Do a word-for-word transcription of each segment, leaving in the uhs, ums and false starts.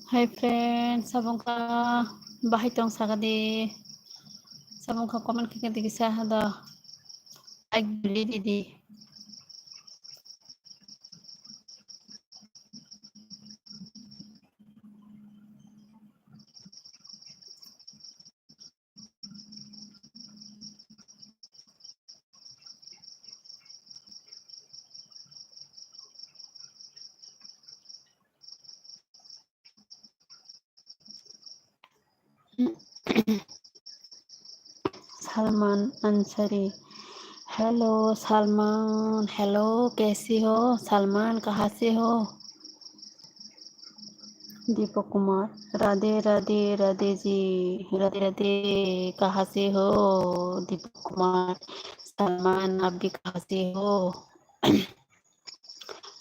Hi friends, sabong kha bahai tong saka di. Sabong kha comment khe di kisa hada. Like di di di. Salman Ansari. Hello Salman, hello, kaise ho Salman, kahan se ho? Deepak Kumar, Radhe Radhe Radhe ji, Radhe Radhe, kahan se ho? Deepak Kumar, Salman, aap bhi kahan se ho?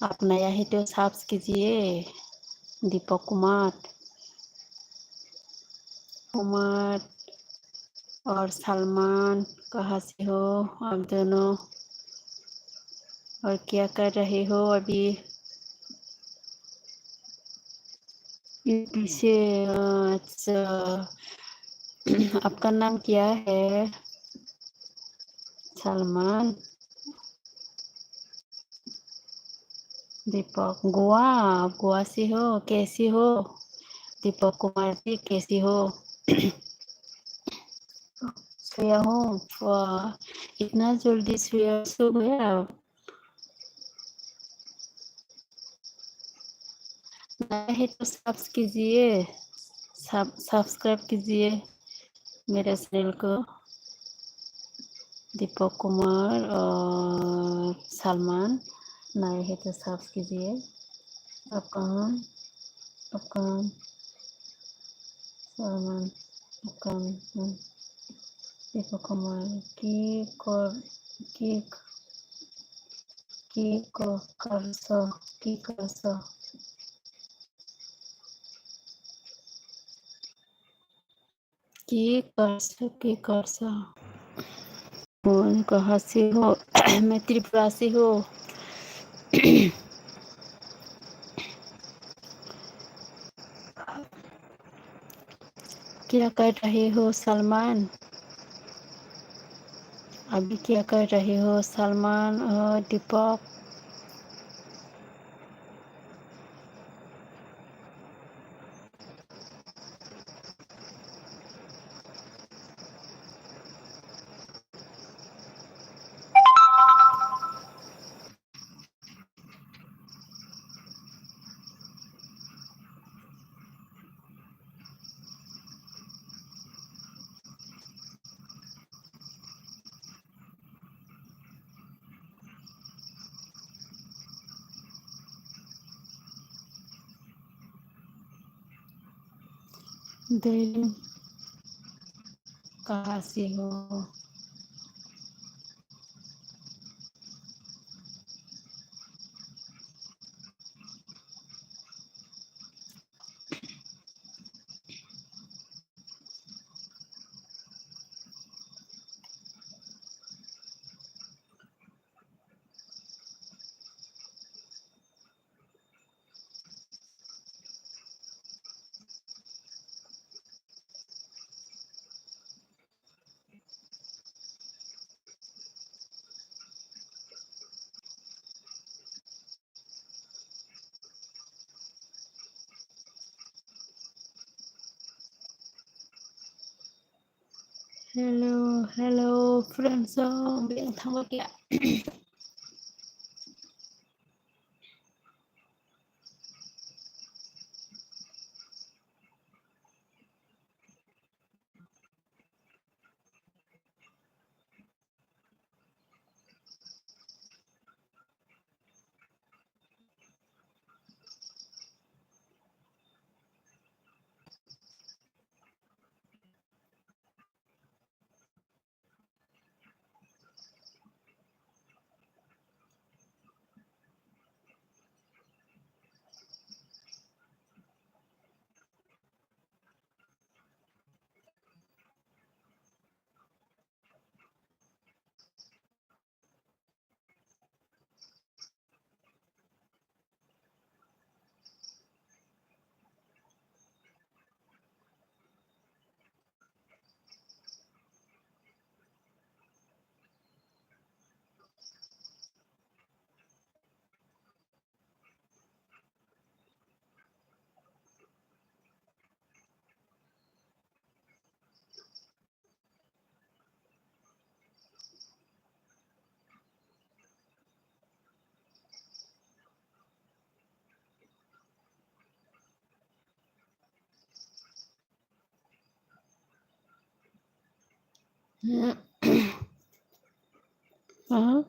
आप नया है तो सब्स कीजिए। दीपक कुमार, कुमार और सलमान, कहाँ से हो आप दोनों और क्या कर रहे हो अभी? यूपी से, अच्छा। आपका नाम क्या है? सलमान। दीपक, गोवा, आप गोवा से हो, कैसे हो? दीपक कुमार जी, कैसे हो? सोया हूँ। वाह, इतना जल्दी सोया, सो गया आप? नया है तो सब्स कीजिए, सब-, सब्सक्राइब कीजिए मेरे चैनल को। दीपक कुमार और सलमान, नए हैं तो सब्स कीजिए। अफगान, अफगान, सलमान, अफगान, हम्म। दीपक कुमार, की कर, की, की क-, कर सो, की कर सो। की कर सो, की कर सो। कौन कहाँ से हो? मैं त्रिपुरा से हूँ। क्या कर रहे हो सलमान? अभी क्या कर रहे हो सलमान और दीपक? दिल कहाँ से हो? Hello, hello, friends, oh, beng thangba kya? Ah,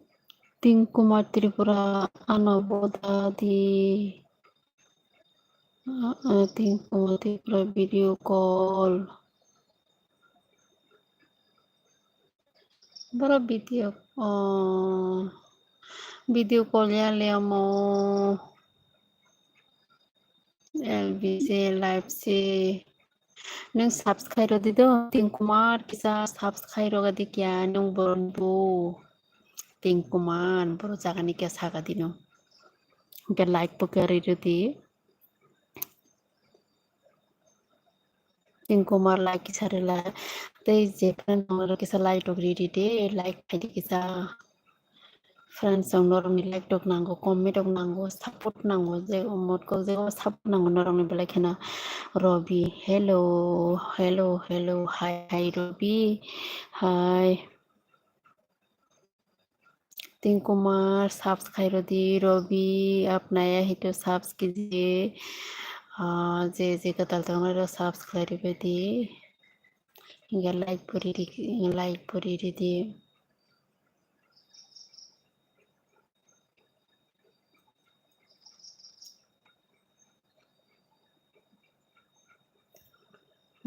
Ting Kumar Tripura, ano boda di. Ah, ah, Ting Kumar Tripura video call. Boro video, oh, video call ya le amo. L B C live se. Nwng subscribe rw di do, Ting Kumar kisa subscribe rw di kya nwng borok bo. Ting Kumar, borok jaga ni kya saka di no. Hwnkhe like bo khe rw di. Ting Kumar like kisa rwla. Tei je friend rok kisa like rok ridi de, like khaidi kisa. Friends rok norokni like rok nango, comment rok nango, support nango, je motko je support nango norokni belai kheno. Robi, hello, hello, hello, hi, hi, Robi, hi. Ting Kumar, subscribe rw di, Robi, apnaya hito subs kijiye. Ah, je je kwtal tongnai rok subscribe rw di. Hingke like puri di, like puri di di.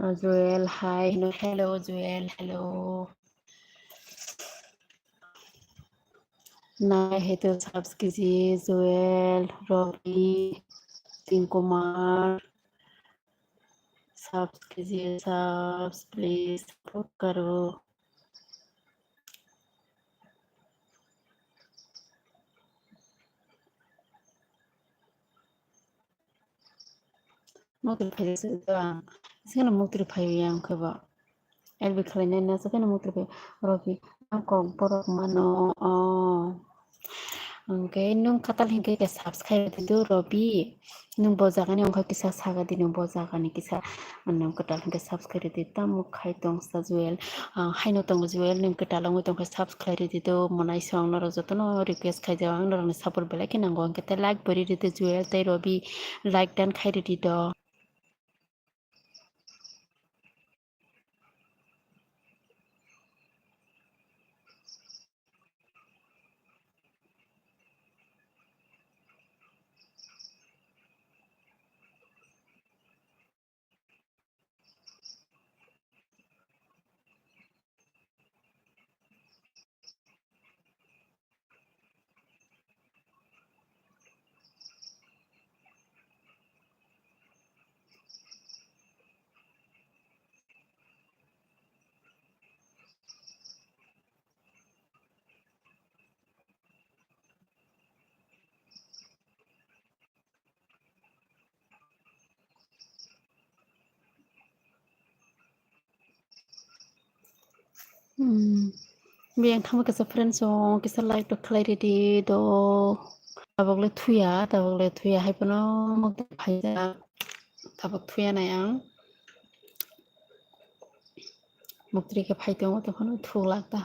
Ah, Joel, hi. Hello, Joel, hello. Nai hito subs kiji, Joel, Robi, Ting Kumar. Subs kiji, subs, please, support karo. Mukti phai se ang. Sino mukti phai yang khe ba. Elbi khlainai na se khe mukti phai. Robi ang kok borok mano. Oh. Hwnkhe nwng kwtal hinkhe khe subscribe di do Robi. Nwng bo jagani wngkha kisa saga di nwng bo jagani kisa. Nwng kwtal hinkhe subscribe di tamo khai tong sa Joel. Ah, haino tongo Joel nwng kwtal wngwi tongkha subscribe di do. Monai song norok jotono request khaijak ang norokni support belai khe nango hwnkhe tei like bo ridi do Joel tei Robi like dan khai ridi do. Hmm. Biyang thangma kisa friends o kisa like to khlai ridi do. Tabok le thuya, tabok le thuya hai phano mukti phaijak. Tabok thuya nai ang. Muktri khe phai tongo, tongphano thuklak ta.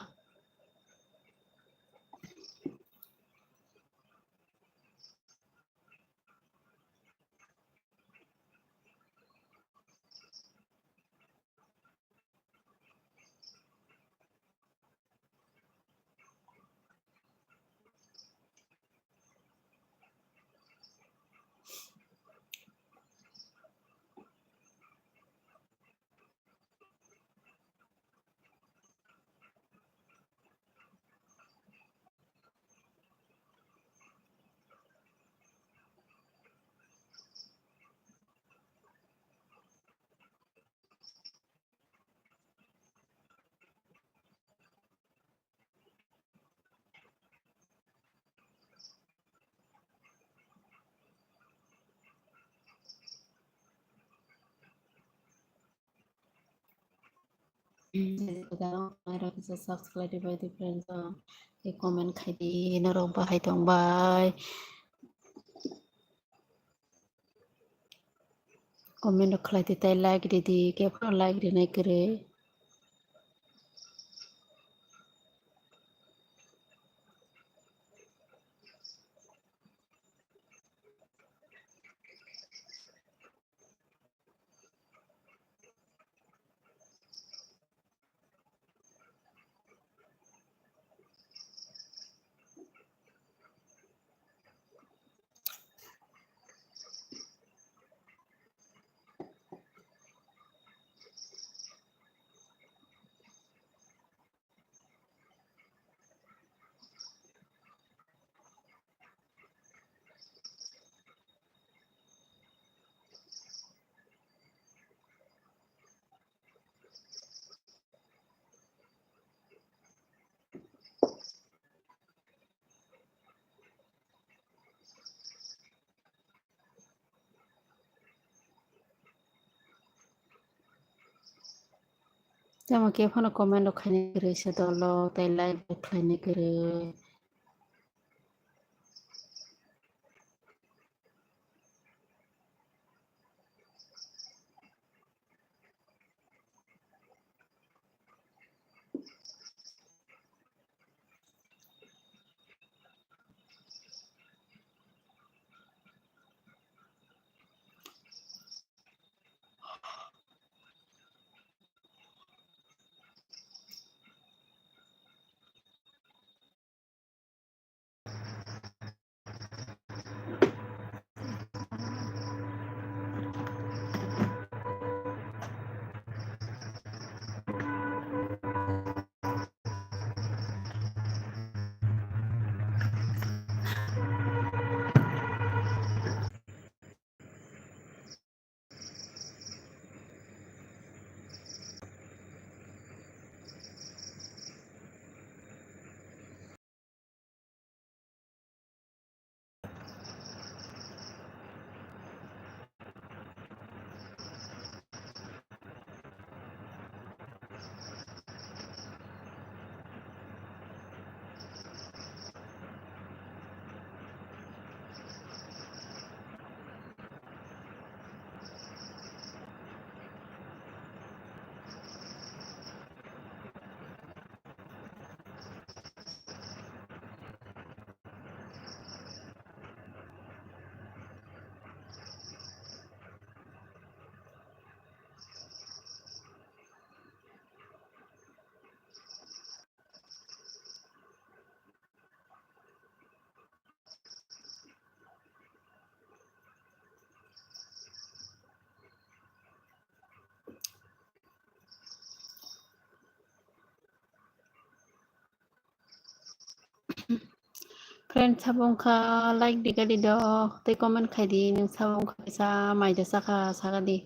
Subscribe di bai di friends, tei comment khai di, norok bahai tong bai. Comment rok khlai di, tei like ridi, khe phano like rinai kwrwi. Tamo khe phano comment rok khaina kwrwi se dolo, tei like bo khlaina kwrwi. Friend, sabo wngkha like di gadi do, tei comment khai di, nwng sabo wngkha kaisa mai da saka, saka di.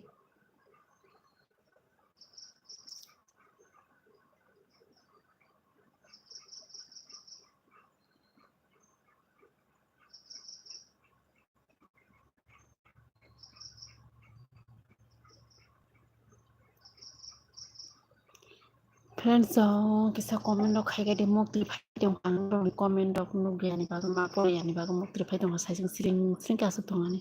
Friends, o kisa comment rok khai di, mok twi phai tong ang rok comment rok nukya ni bagwi, ma porya ni bagwi mok twi phai tong, sai sing sring sring khe aswk tong ani.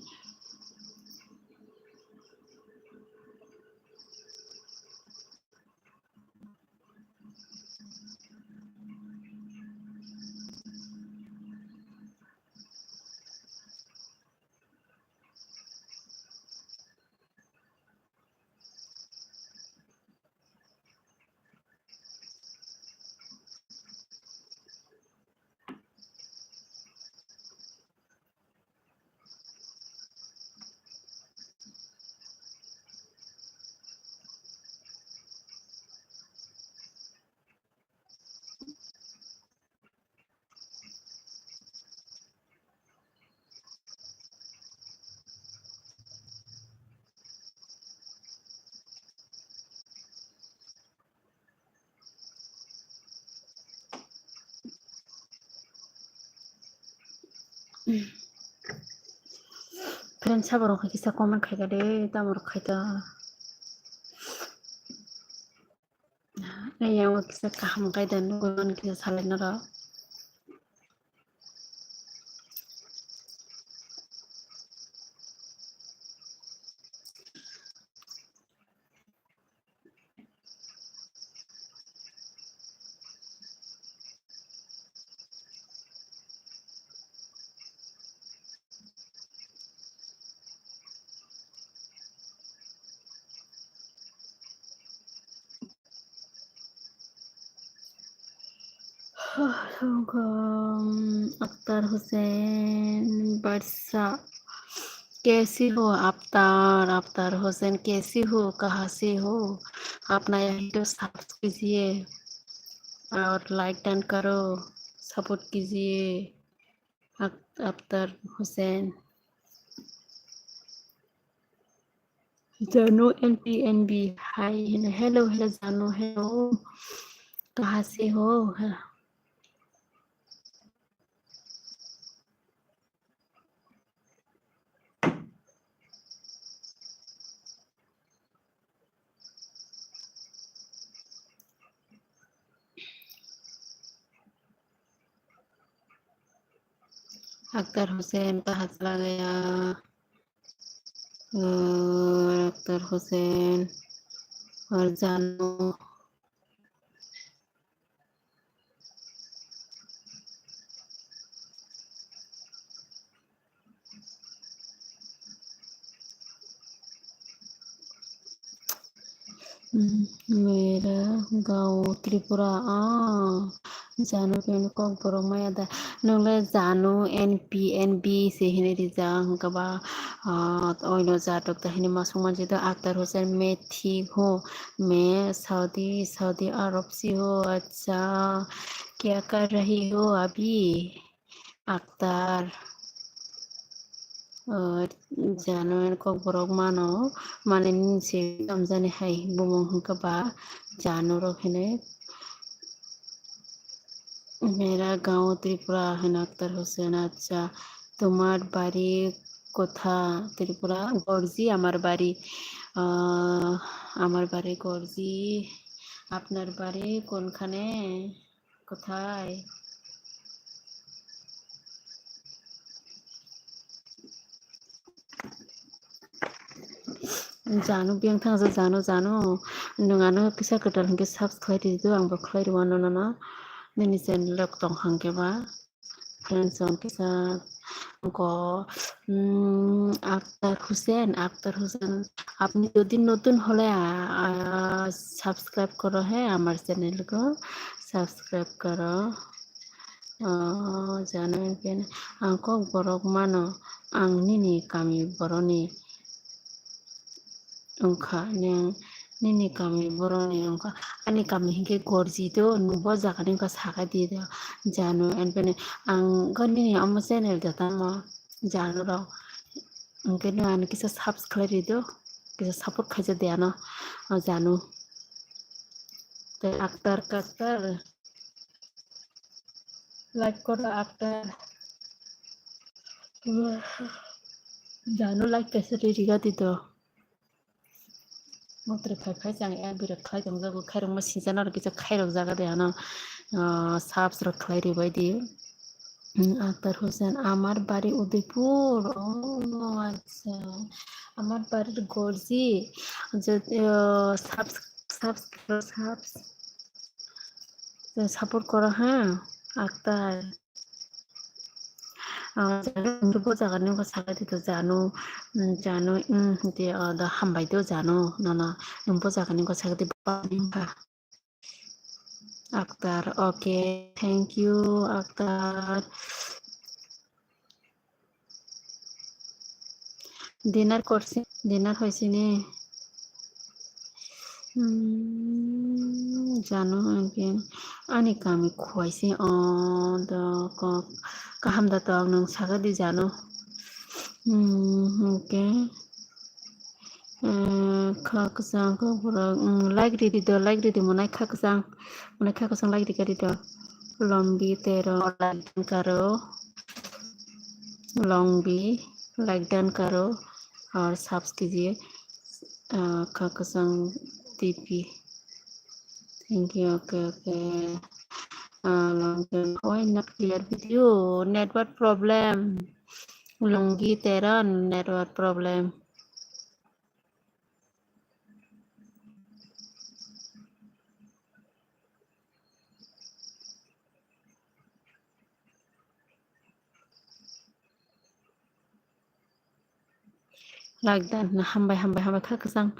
Friend sabo rok kisa comment khaika de, tamo rok khaika. Yang kisa kaham kaida nugwi man kisa salai norok. Akhtar Hussain Barsa. कैसी हो अख्तर? अख्तर हुसैन कैसी हो? कहाँ से हो? आप नया video search कीजिए और लाइक डन करो, सपोर्ट कीजिए। अख-, अख्तर हुसैन। जानू एन पी एन बी, हाय, हेलो, हेलो, हेलो जानू, हेलो। कहाँ से हो? अख्तर हुसैन कहाँ चला गया? अ, अख्तर हुसैन और जानू। Hmm, मेरा गांव त्रिपुरा। Ah, जानू N P N B Kokborok maya da. Nwngle जानू N P N B se hinwi rijak, hwnkhe ba, ah, oino jatok da hinwi masuk manjak da. Akhtar Hussain, मैं ठीक हूँ, मैं सऊदी, सऊदी अरब से हूँ। अच्छा, क्या कर रही हो अभी? अख्तर, ah, जानू N Kokborok mano, mane nini se tamjani hai bumung hwnkhe ba जानू rok hinwi। मेरा गांव त्रिपुरा hwno अख्तर हुसैन। अच्छा, তোমার বাড়ি কোথা? त्रिपुरा। গর্জি আমার বাড়ি। আহ, আমার বাড়ি গর্জি। আপনার বাড়ি কোনখানে? কোথায়? जानू biyang thangsa जानू, जानू. Nwng ano kisa kwtal hwnkhe subscribe khlai di do, ang bo khlai rw ano nono. Nini channel rok tong hwnkhe ba. Friends rok kisa ko, mm, Akhtar हुसैन, अख्तर हुसैन. আপনি যদি নতুন হলে, আ, আ, subscribe করো, হ্যাঁ, আমার channel গো subscribe করো. Ah, जानू N P N, ang Kokborok mano, ang nini kami boroni wngkha, neng nini kami boroni wngkha, ani kami hinkhe gorji do, nwng bo jaga ni wngkha sakai di do, जानू N P N, ang go nini omo channel da tamo जानू rok, hwnkhe nwng ano kisa subscribe khlai ri do, kisa support khaijak de ano, o जानू. Tei Akhtar, Akhtar. Like koro Akhtar. जानू like kaisa ri riga di do. Motri phai phai chang F B rok khlai tong jago, khairokma sinchano rok kisa khairok jaga de ano, ah, subs rok khlai ribai di. Hmm, Akhtar हुसैन, আমার বাড়ি উদয়পুর। Oh, আচ্ছা। আমার বাড়ির গর্জি। যে, আহ, subs, subs, subs। Support koro ha, Akhtar. Ah, जानू, nwng bo jaga ni wngkha sakai di do जानू, hmm, जानू, hmm, de, ah, do hambai do जानू, nono, nwng bo jaga ni wngkha sakai di, ba ni wngkha. Akhtar, okay, thank you, Akhtar. Dinner korsi, dinner hoisini. Hmm, जानू, again. Ani kami khuaisi, o, do, kok. Kaham da to ang nwng saga di जानू. Hmm, okay. Eh, kha kwchang kok borok, hmm, like ridi do, like ridi monai kha kwchang. Monai kha kwchang like rika di do. Lombi tero like karo. Longbi, like done karo, aur subs kijiye, ah, Khakasang T P. Thank you, okay, okay. Ah, Longbi, why not clear video? Network problem. Longbi Teron, network problem. Like done, hambai, hambai, hambai, Khakasang.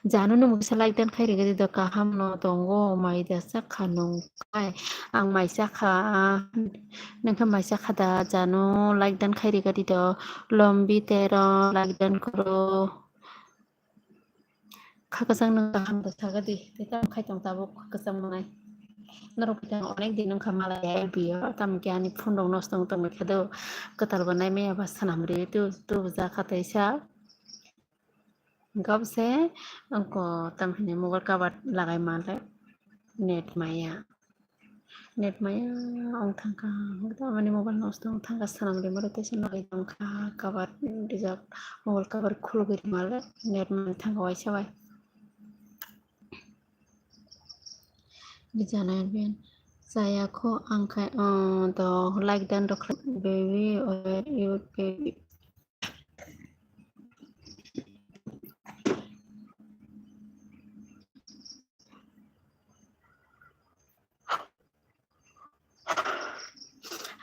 Janu nwng kisa like done khai rwgwi di do, kaham no tongo, mai da sakha nwng khai. Ang mai sakha, nwng khe mai sakha da, Janu like done khai rwgwi di do, Longbi Teron like done koro. Khakasang nwng kaham da saga di, tei tamo khai tong tabuk Khakasang manai. Norok khe tang onek din wngkha malai L B o, tamo khe ani phone rok nosto wng tongwi kha do, kwtal bo nai maya ba swnam ri tu, tu ja kha teisa. Gabse wngko tamo hwnwi mobile cover lagai manle net maya. Net maya wng thangkha, tamani mobile nosto wng thangkha, swnam rimani tei se nogwi tongkha, cover rijak, mobile cover khulugwi rimale net maya thangkha waisa bai. Bijana ben chaya kho ang khai, oh, to like done rok khlai, baby, oh, you baby.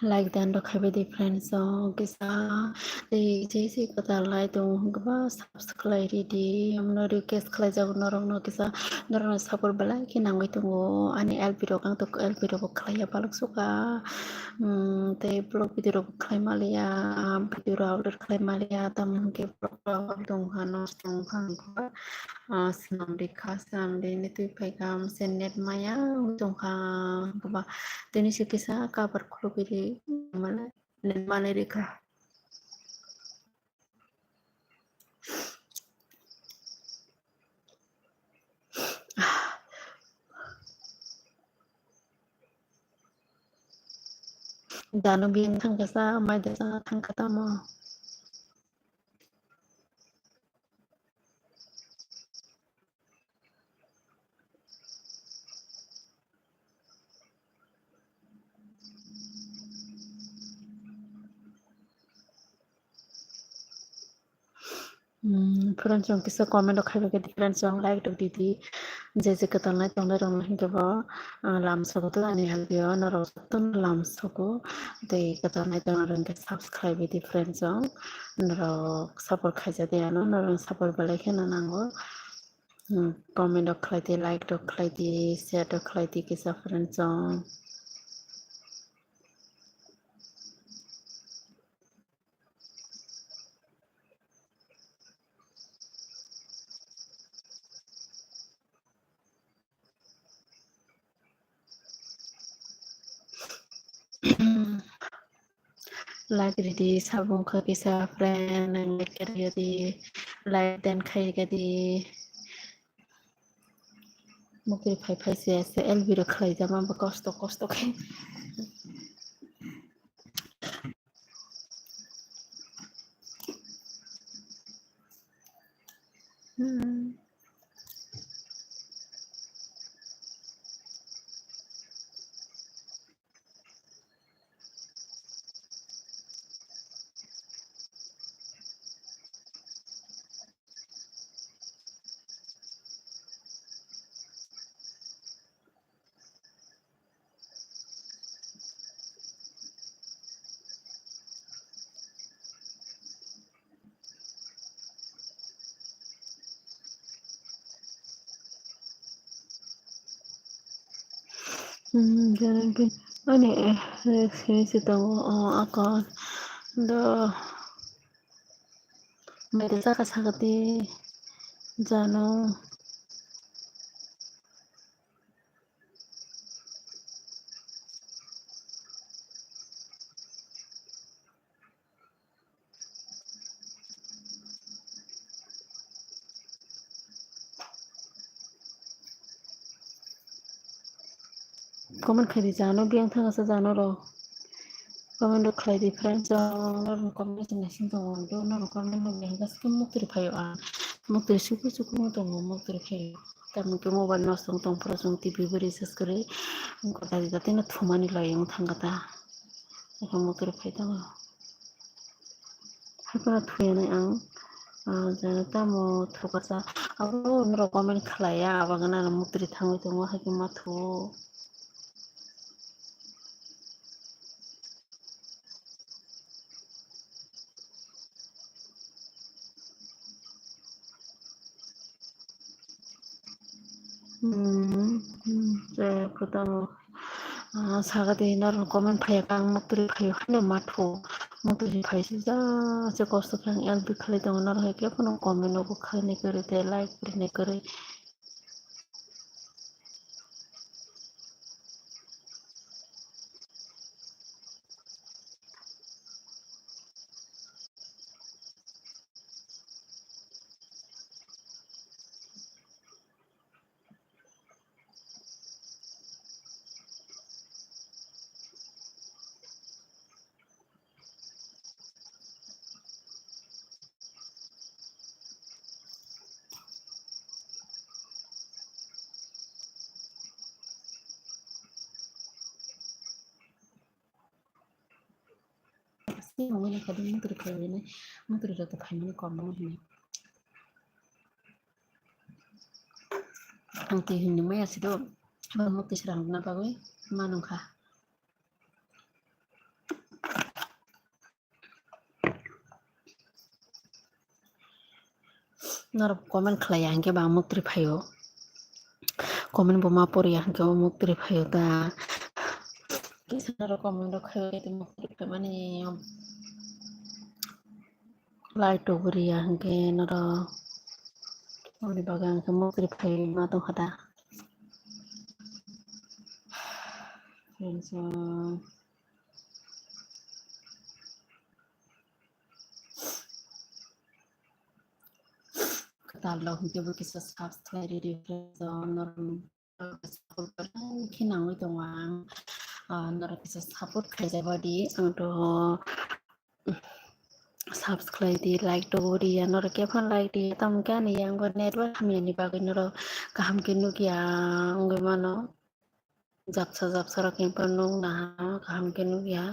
Like done rok khai bai di friends o kisa tei je se kwtal lai tong hwnkhe ba subscribe khlai ridi, amno request khlai jago norok no kisa, norok no support belai khe nangwi tongo ani L P rok, ang to L P rok bo khlai ya balok sukha, um, tei vlog video rok bo khlai maliya, video rok upload khlai maliya, tamo hwnkhe vlog rok tong kha, nosto wng kha, wng kha. Ah, swnam rikha, swnam rini twi phaikha, se net maya wng tongkha, hwnkhe ba tini se kisa cover khulugwi ri, mane net manwi rikha. Janu bini thangkha sa, mai da sa thangkha tamo. Hmm, friends rok kisa comment rok khaibai khe di, friends rok like rok di di. Je je kwtal nai tongnai rok no hinkhe bo, ah, lam sogo to ani L P o norok joto no lam sogo. Tei kwtal nai tongnai rok hinkhe subscribe di friends rok. Norok support khaijadi ano, norok support belai kheno nango. Hmm, comment rok khlai di, like rok khlai di, share rok khlai di kisa friends rok. Like ridi, sabung kha kisa friend, nang like ridi, like dan khai gadi. Mukri phai phai se, se L B rok khlai jama ba kosto kosto khai. Hmm. Hmm, jalebi. Ani, eh, eh, sini si tongo, oh, akon. Do. Mai de saka saka de. Jano. Comment khaidi jano, biyang thangsa jano ro. Comment rok khlai di friends, norok comment se naising tongo, norok comment rok naising tongo, muktwi phaio ang, muktwi suku suku wng tongo, muktwi phaio. Tamni khe mobile nosto wng tong phuru chwng T V bo recharge kwrwi, wng kota dita tei no thumani laiwi wng thang kha ta, haikhe muktwi phai tongo. Haikhe no thuyanai ang, ah, tamo thukasa, abo norok comment khlaiya, abo gana muktwi thangwi tongo, haikhe ma thu. Hmm, hmm, je, kotamo, ah, sagadi norok comment phaiya kang muktwi phaio haino mathu. Muktwi phai sijak se kosto khe ang L B khlai tongo, norok hai khe phano comment rok khlainai kwrwi tei like rwnai kwrwi. Asli mungwi naikha di, muktwi khlaiwi nai, muktwi rok to phaimani kom mano hinwi. Ang twi hinwi maya si do, abo muktwi srang rwna bagwi ma nungkha. Norok comment khlaiya hinkhe bo ang muktwi phaio. Comment bo ma poriya hinkhe bo muktwi phaio ta. Kisa norok comment rok khlaiwi tei muktwi phaimani. Like tuburiya hinkhe norok. Aboni bagwi ang khe muktwi phaiwi ma tongkha ta. Friends, uh, Kwtal rok hinkhe bo kisa subscribe rwdi, friends, norok khe nangwi tongo ang, ah, norok kisa support khaijak baidi ang to subscribe di, like to riya, norok khe phano like di, tamo khe ani yang bo network hamya ni bagwi norok kaham khe nukya wngwi mano. Japsa japsa rok khe phano nuk naha kaham khe nukya.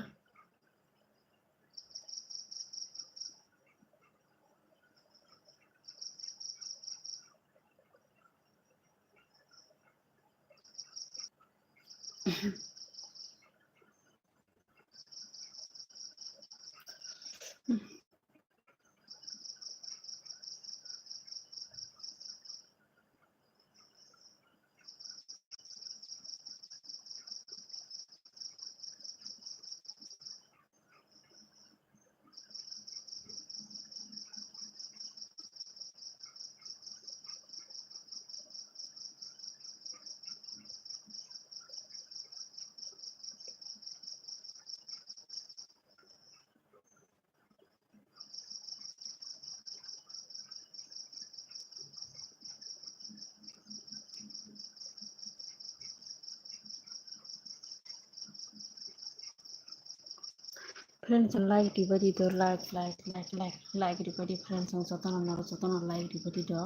Friends, like diba di do, like, like, like, like, like diba di friends, ang jotono noro jotono like diba di do.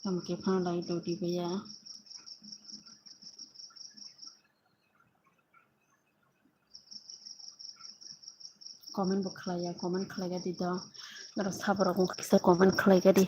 Tamo khe phano like do diba ya. Comment bo khlaiya, comment khlaiya di do. Noro saborok wngkha kisa comment khlaiya di.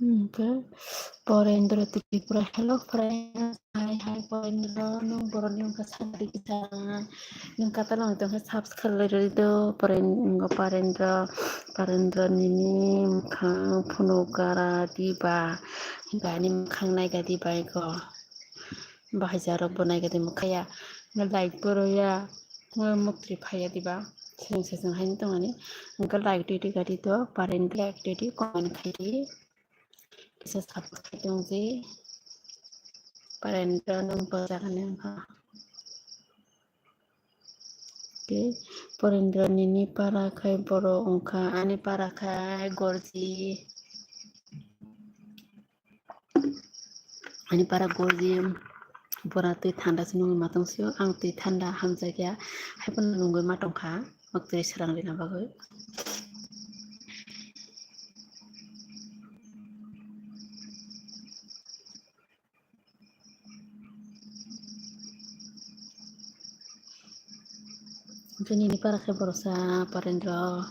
Hwnkhe Porendra Tripura, hello friends, hi hi Porendra, nwng borokni wngkha sakadi kisa, nwng katalangni tongkha subscribe khlai rwdi do, Poren-, Parendra, Parendra nini mwkhang phunuk gara diba, ani mwkhang naikha diba eko, bahaijarok bo naikha diba, khaya, like bo rwya, muktwi phaiya diba, chwng se chwng haino tongmani, wngkha like twi twi kha di do, Parendra like twi twi comment khai di. Kisa support khai tongdi. Parendra nwng bwsakni wngkha. Tei Parendra nini para khai borok wngkha, ani para khai Gorji. Ani para Gorji. Bora twi thanda se nungwi ma tong sio, ang twi thanda hamjakya, haiphano nungwi ma tongkha. Maktwi srang rina bagwi. Hwnkhe nini para khe borosa Parendra.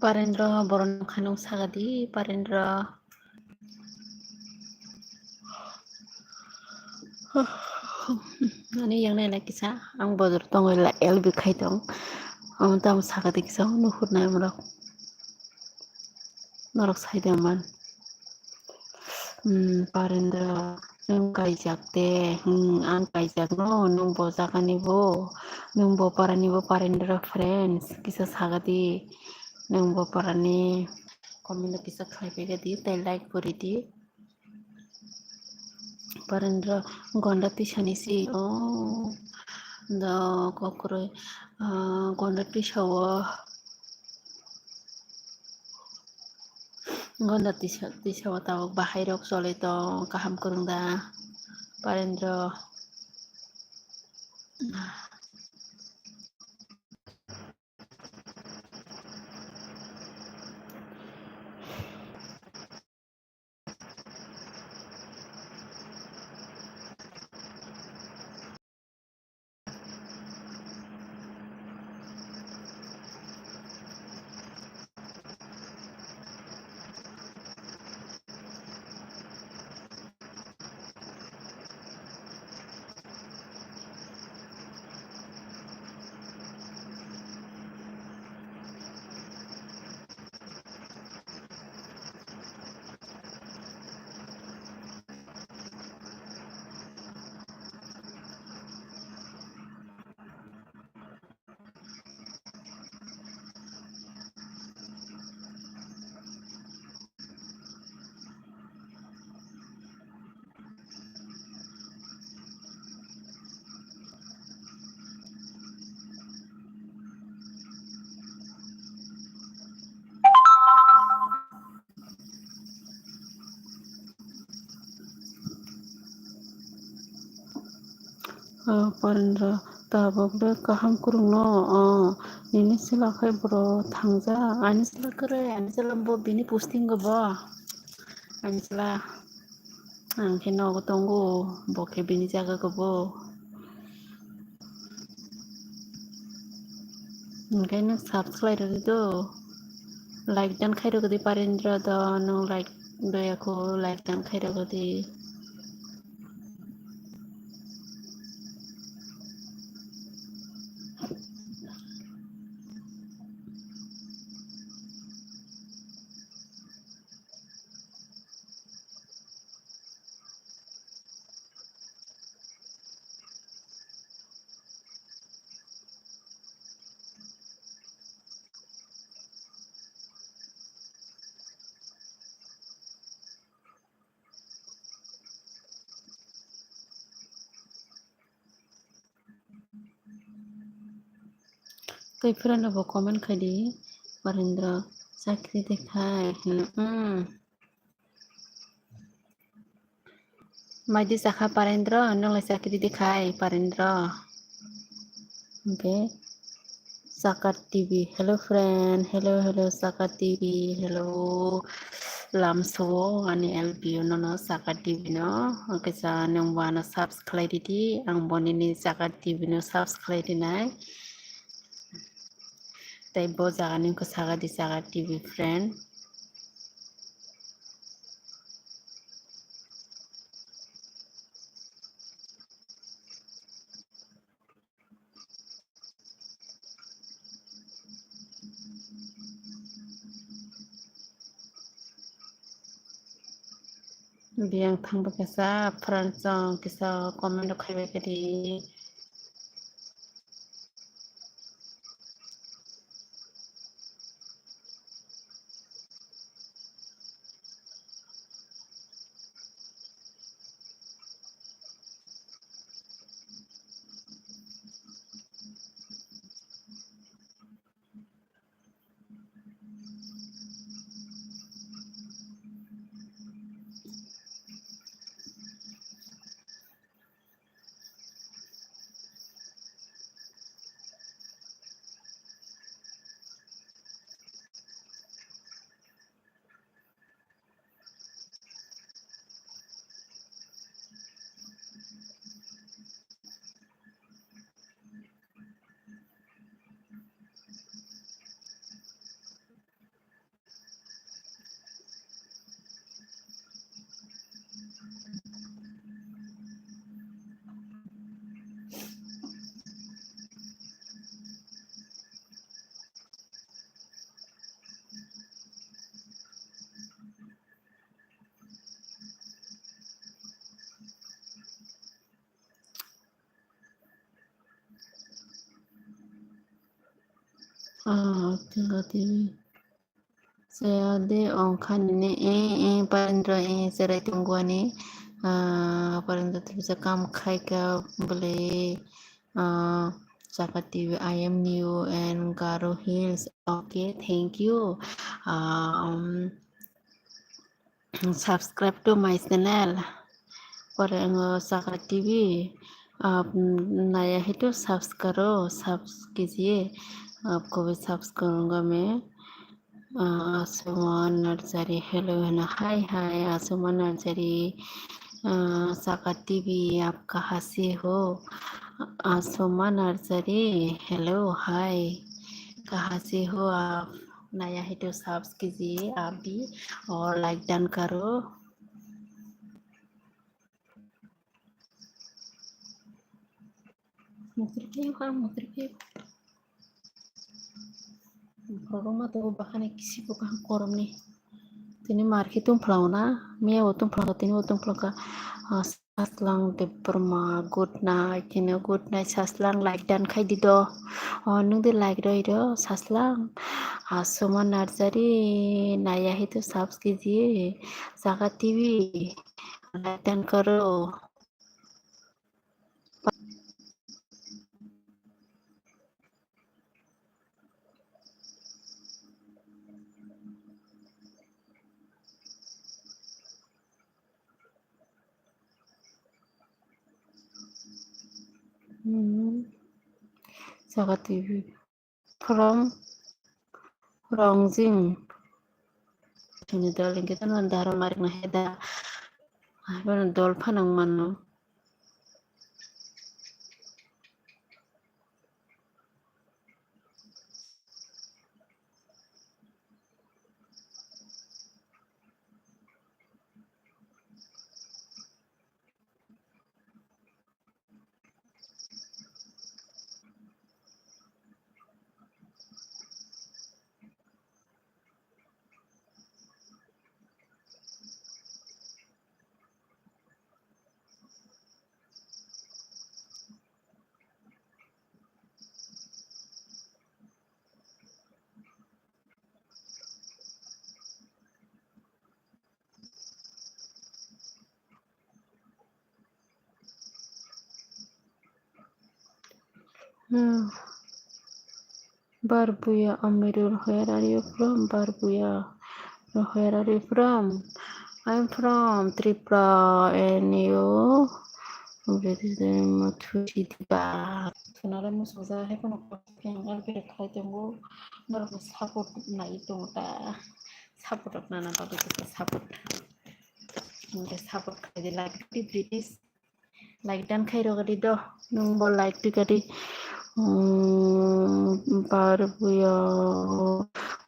Parendra borok nokha nung sagadi, Parendra. Ani yang nai lai kisa, ang bojor tongwi la L B khai tong. Ang tamo sagadi kisa, nuhur nai morok. Norok sai da man. Hmm, Parendra, nwng kaijak de, hmm, ang kaijak no, nwng bo jaga ni bo, nwng bo para ni bo Parendra friends, kisa sagadi, nwng bo para ni comment o kisa khlai pai di, tei like bo ridi. Parendra gonda tisa ni si, oh, do kokroi, ah, gonda tisa o. Gonda tisa, tisa o tabuk bahai rok choli tong, kaham kwrwng da Parendra. Ah, Parendra, tabuk de kaham kwrwngno, ah, nini chwla khai boro thangjak, ani chwla kwrwi, ani chwla bo bini posting go bo, ani chwla. Ang khe nogo tongo, bo khe bini jaga kubo. Hwnkhe nwng subscribe rwdi do, like dan khai rwdi Parendra do, nwng like doya kho, like dan khai rwdi. Tei friend rokbo comment khai di, Parendra chakri de khai hwnwi. Hmm. Maidi chakha Parendra, nwnglai chakri de khai Parendra. Okay. Chakar T V. Hello friend. Hello, hello, Chakar T V. Hello. Lamso ani L P O nono Chakar T V no. Okay, sa nang bo ano subscribe di di. Ang bo nini Chakar T V no subscribe di nai. Tei bo jaga ni wngkha Chakar di Chakar T V friend. Biyang thangba kisa friend song kisa comment rok khaibai kari. Ah, tila tili. Saya de ongkha nini, eh, eh, Parendra, eh, cherai tongo ani. Ah, Parendra tibisa kam khaika bwlwi, ah, Chakar T V, I am new and Garo Hills. Okay, thank you. Ah, um, subscribe to my channel. Pore ang Chakar T V, ah, naya hai to subscribe karo, subs kijiye, aapko bhi subscribe karunga main. Ah, Asuma Narjari, hello, hello, hi, hi, Asuma Narjari. Ah, Chakar T V, aap kahan se ho? Asuma Narjari, hello, hi, kahan se ho aap? Naya hai to subs kijiye aap bhi aur like done karo. Mukri khe ha mukri khe. Borok ma to bahani kisi bo kaham korom ni. Tini mar khe tung phlao na, miya bo tung phlao, tini bo tung phlao kha. Ah, Saslang Debbarma, good night, tini good night Saslang, like done khai di do. Oh, nung di like roi do Saslang. Asuma Narjari, naya hai to subs kijiye, Chakar T V, like done karo. Hmm. Chakar T V. From Rongjing. Chini dol hingke tamo daro marik na heda. Abono dol phano mano. Hmm. Barbuya Amirul, where are you from? Barbuya, where are you from? I'm from Tripura, and you? British Mathushi Diba. Tunare musuja hai kono kok yang L B khai tongo. Norok support nai tongo ta. Support rok nana bagwi kisa support. Nge support khai di like di British. Like dan khai rogadi do, nung bo like twi kadi. Hmm, Barbuya,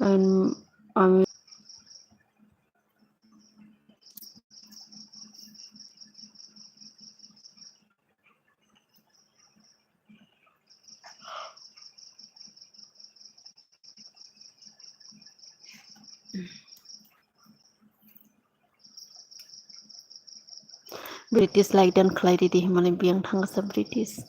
and ami British like dan khlai ridi hwnmani biyang thangsa British.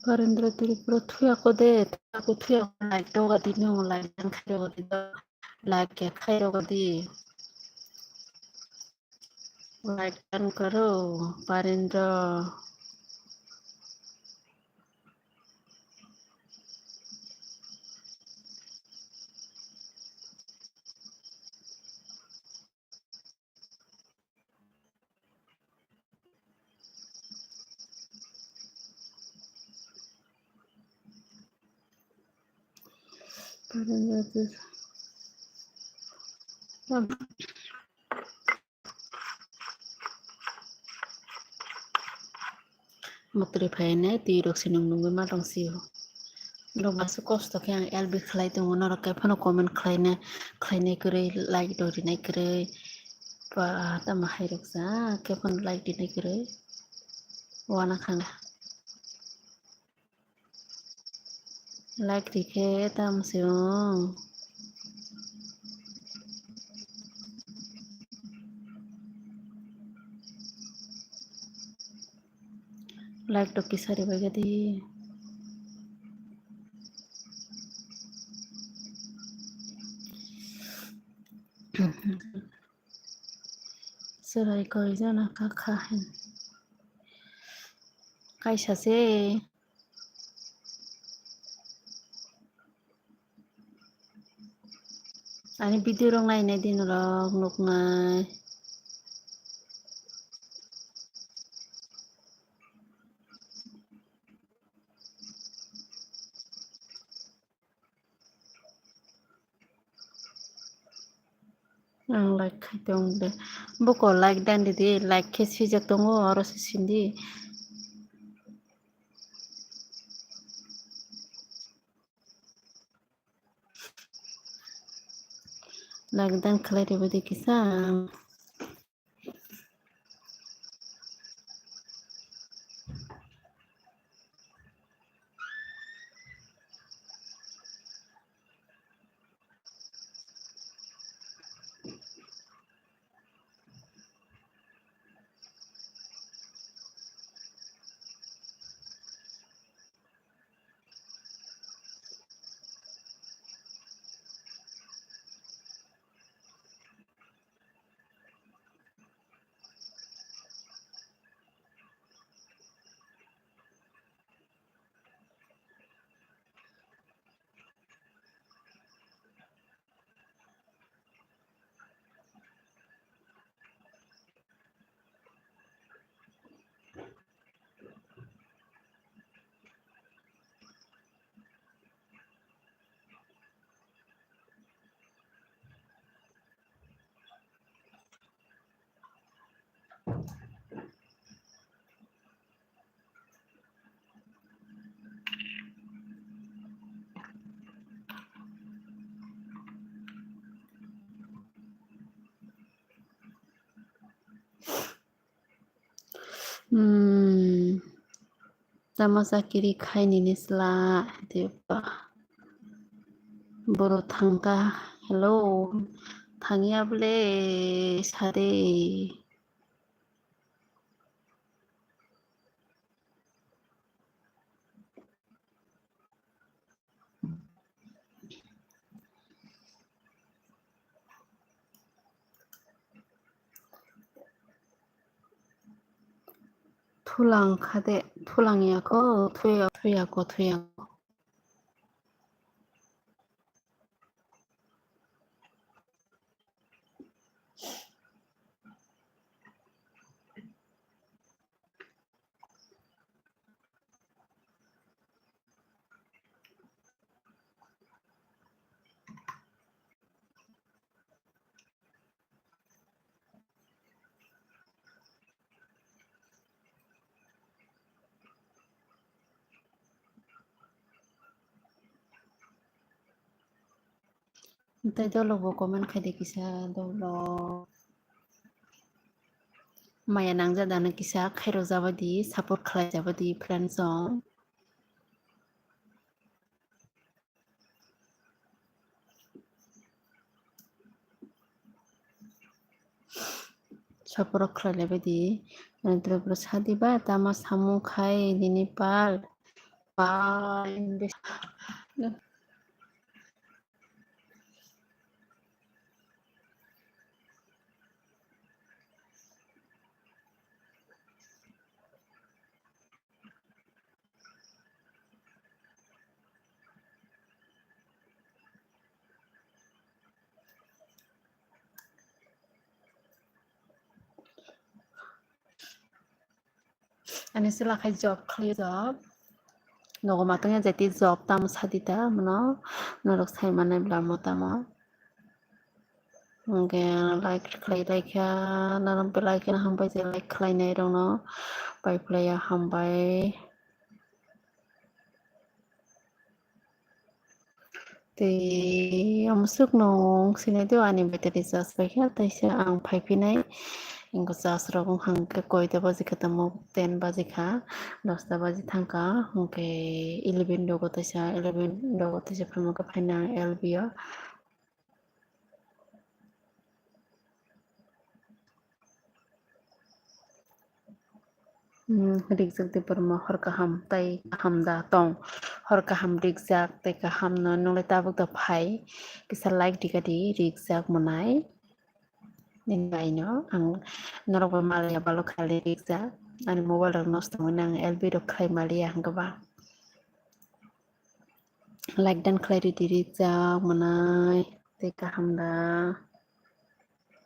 Parendra Tripura thuya ko de, thuya ko thuya ko like doga di no, like dan khai doga di do, like ya khai doga di. Like dan karo, Parendra. Motri phainai twi rok se nung nungwi ma tong sio. Norok masa kosto khe ang L B khlai tongo, norok khe phano comment khlaina, khlainai kwrwi, like rok rinai kwrwi. Ba tamo hai rok sa khe phano like rinai kwrwi. Wana khana. Like rikhe tamo se o. Like to kisa ribai gadi. Chwrai koi jana kakha hin. Kaisa se. Ani video rok nainai din rok nuknai. Ang like khai tong de. Buko like dan di di, like khe swijak tongo, oro se sindi. Like dan khlai ribai di kisa. Hmm. Tamo chakiri khai nini sla, diba. Boro thangka, hello. Thangya bole sade. Thulang khade, thulang yako, thuya, thuyako, thuyako. Tei dolo bo comment khai di kisa dolo. Maya nangjak dana kisa khairok jabadi, support khlai jabadi friends song. Support khlai laibadi. Sadi ba tama samung khai nini pal. Pal. Ani sila khai job khlai job. Nogo matungya jati job tamo sadi ta mano. Norok sai manai bla mo tamo. Hwnkhe like khlai laikha, norok belai kheno hambai je like khlainai rokno. Pai phlaiya hambai. Tei omo swkno wng sinai do ani battery charge paikha, teisa ang phaiphinai. Wngkha charge rok wngkha hwnkhe koita baji kha tamo, ten baji kha, dosta baji thangkha, hwnkhe eleven rogo teisa, eleven rogo teisa phaimani khe phaina ang L B o. Hmm, rikjak Debbarma hor kaham tei kaham da tong. Hor kaham rikjak tei kaham no nwnglai tabuk da phai. Kisa like rika di rikjak mwnai. Nini bai no ang norok bai malya balo khali rikjak. Ani mobile rok nosto wngwi nang L B rok khlai maliya hwnkhe ba. Like dan khlai ridi rikjak mwnai tei kaham da.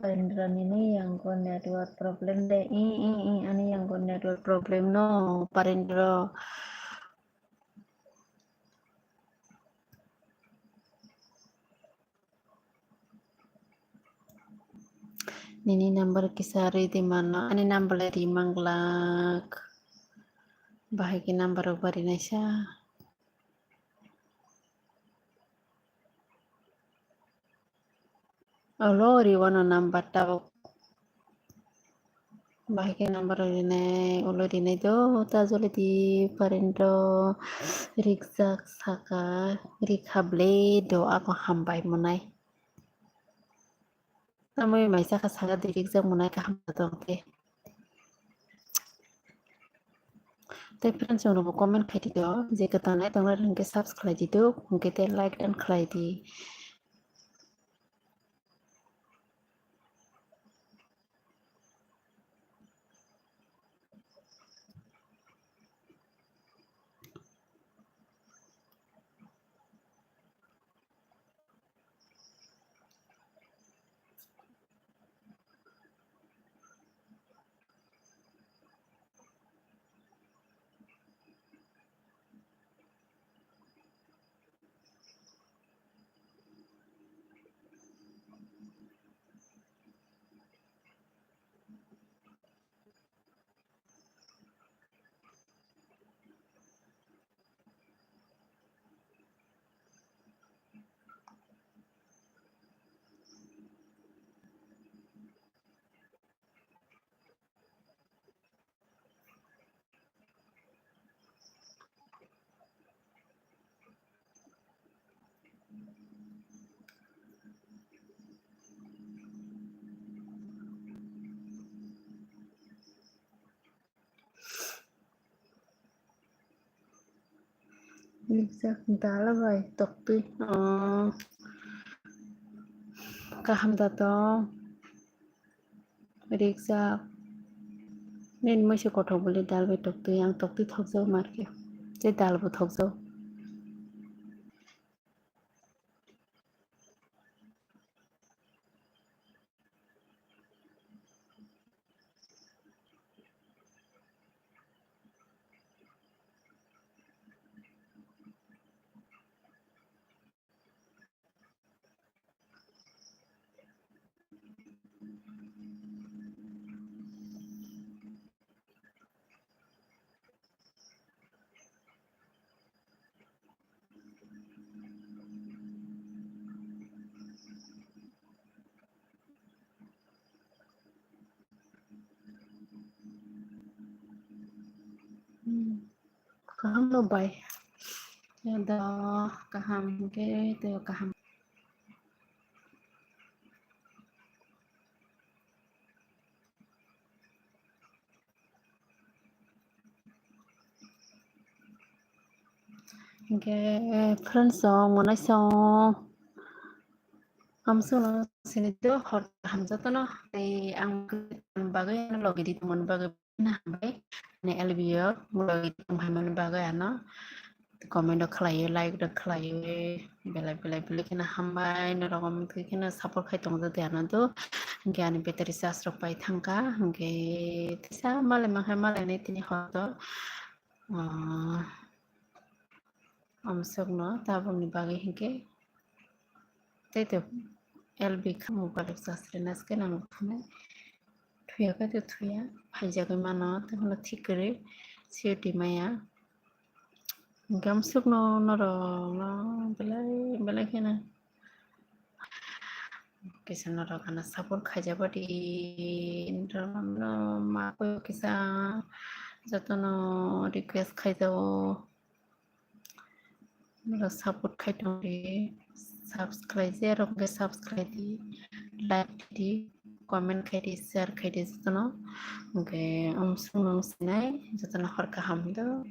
Parendra nini yango network problem de. I, i, i, ani yango network problem no, Parendra. Nini number kisa ridi mano, ani number le ri manglak. Bahai khe number rok bari naisa. Olo riwano number tabuk. Bahai khe number rinai, ulo rinai do, ta jolidi Parendra rikjak saka, rikha ble do, ako hambai mwnai. Tamoi mai saka saka di rikjak mwnai kaham tong te. Tei friends rok bo comment khai di do, je kwtal nai tong nai hwnkhe subscribe di do, hwnkhe tei like dan khlai di. Rijak dal bai toktwi. Oh. Kaham da tong. Rijak. Nini moise kothok bole dal bai toktwi, ang toktwi thokjak marke. Tei dal bo thokjak. Hmm. Kaham no bai. Ya da, kaham ke tei kaham. Hingke friends rok, monai song, amsong no sini do hor kaham jotono, tei ang bagwi logi di tongmani bagwi na hambai, ani L B o logi di tongmani bagwi ano comment rok khlaiwi, like rok khlaiwi, belai belai belai kheno hambai, norok omo twi kheno support khai tongjago de ano do, hingke ani battery charge rok pai thangkha, hingke teisa malai mankha, malai nai tini hor do. Ah, amsokno tabukni bagwi hinkhe tei tei L B kha mobile rok charge rwna se nang thunai thuya khe tei thuya phaijagwi mano tei hwnno thik kwrwi siyoti maya hinkhe amsokno norokno belai belai kheno. Kisa norok ano support khaijak badi, norok ano ma koi kisa jotono request khaijao. Norok support khai tongdi, subscribe je rok khe subscribe di, like di, comment khai di, share khai di jotono. Hwnkhe amsong nung sinai jotono hor kaham do.